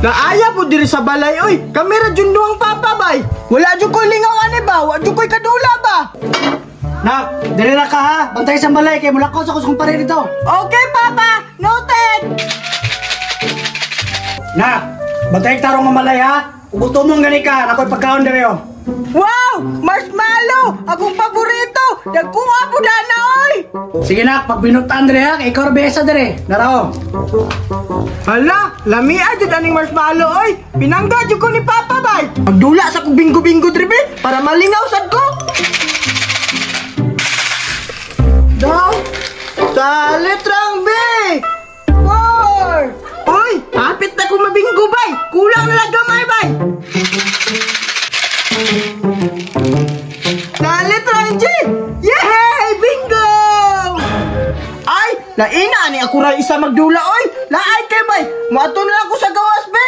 Naaya po diri sa balay oy. Kami ra jud duhang papa bay. Wala jud koy lingaw ani ba? Wa jud koy kadula ba? Nak, dili ra ka ha. Bantay sa balay kay mulakaw sa kusong pare dito. Okay papa, noted. Nak, bantay tarong nga malay ha. Ug gutom gani ka, nakoy pagkaon diri oh. Wow! Marshmallow! Akong paborito! Dagkuha po na oy! Sige nak, pagbinutan diri ha, kay ikaw ra besa diri. Narao. Hala, lamia jud aning marshmallow oy. Pinangga jud ko ni Papa bay. Magdula sa kog binggo-binggo diri be para malingaw sad ko. Daw sa letrang B. 4. Oy, hapit na ko mabinggo bay. Kulang na lang gamay bay. Sa letrang G. Yay! Bingo! Ay, laina ni ako ra isa magdula oy. Laay kay bay. Moadto na lang ko sa gawas be.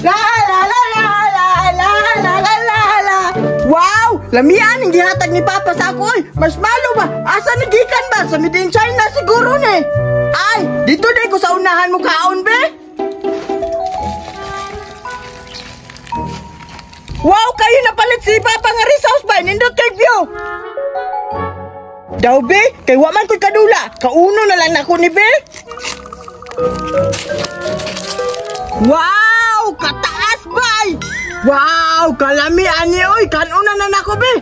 La la la la la la la la la la. Wow, lamian ang gihatag ni Papa sa ako oy. Marshmallow ba? Asa ni gikan ba? Sa made in China siguro ni. Ay, dito day ko sa unahan mo kaon be. Wow, kayo napalit si Papa nga resource ba? Nindot kay view. Daw be, kay wa man ko'y kadula. Kauno na lang nako ni be. Wow, kataas bay. Wow, kalami ani oy, kanuna na nako be.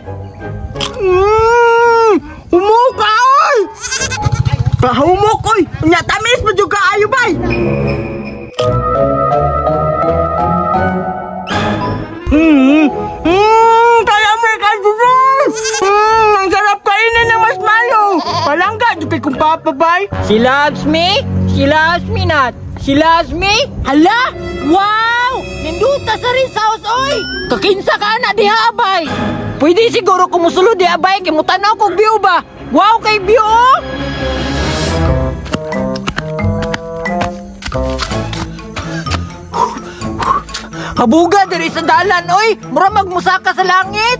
Humuka oy. Kahumok oy. Nya tamis pa jud kaayo bay. Kalami kaayo. Ang sarap kainin ng marshmallow. Palangga jud kay kong papa bay. She loves me, she loves me not. She loves me. Hala! Wow! Ninduta sa Rice House oy. Kakinsa ka na diha bay. Pwede siguro kumusulod diha bay kay mutanaw kog view ba. Wow kay view oh. Habuga diri sa dalan oy. Mura magmusaka sa langit.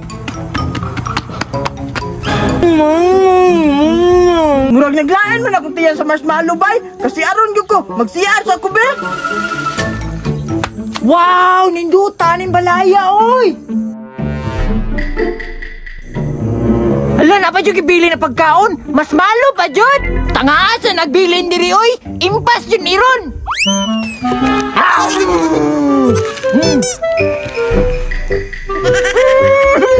Murag naglain man akong tiyan sa marshmallow bay. Kasi aron gyud ko, mag-CR sa ako be. Wow, ninduta ning balaya oy. Hala, na pa jud gibili na pagkaon. Mas malo pa jud. Tangaa sa nagbilin diri oy. Impas jud iron.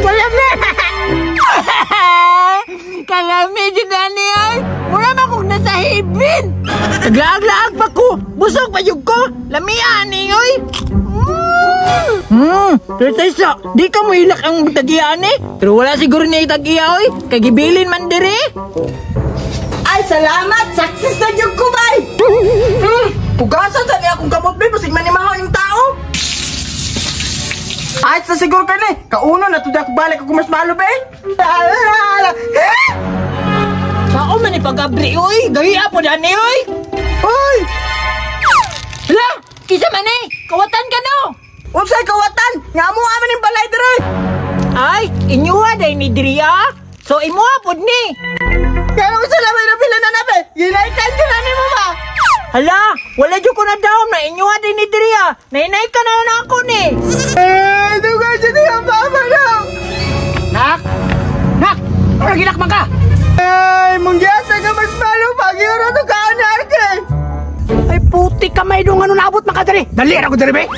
Kalami. Kalami jud ani oy. Mura man kog nasa heaven. Naglaag-laag pa ko. Busog pa jud ko. Lami ani oy. Pero sa, di ka mo hilak ang tagiya ni. Pero wala siguro niya tagiya oy. Kay gibilin man diri. Ay, salamat. Success na jud ko bay. Pugasan sa niya akong kamot bay basig manimahaw ning tao. Ay, sa siguro ka ni. Kauno na tudya ko balik ako marshmallow bay. Sao man ni pag-abri oy. Gahiya po dani oy. Oy! Hala, kisa man eh. Kawatan ka no. Unsay kawatan? Nga mo aman ning balay diri. Ay, inyuha day ni diri ah. So imuha pod ni. Kaya unsa lamay na pila na nabe? Ginaikan jud na nimo ba? Hala, wala jud ko na daom na inyuha day ni diri ah. Nainay ka na na ako ni. Eh, dugay jud ang papa na. Nak! Nak! Ano ginakman ka? Ay, mungyasa ka marshmallow pag-iuro to kaon ni Arke. Ay, puti ka may dong ano naabot man ka diri. Dali ra ko diri be.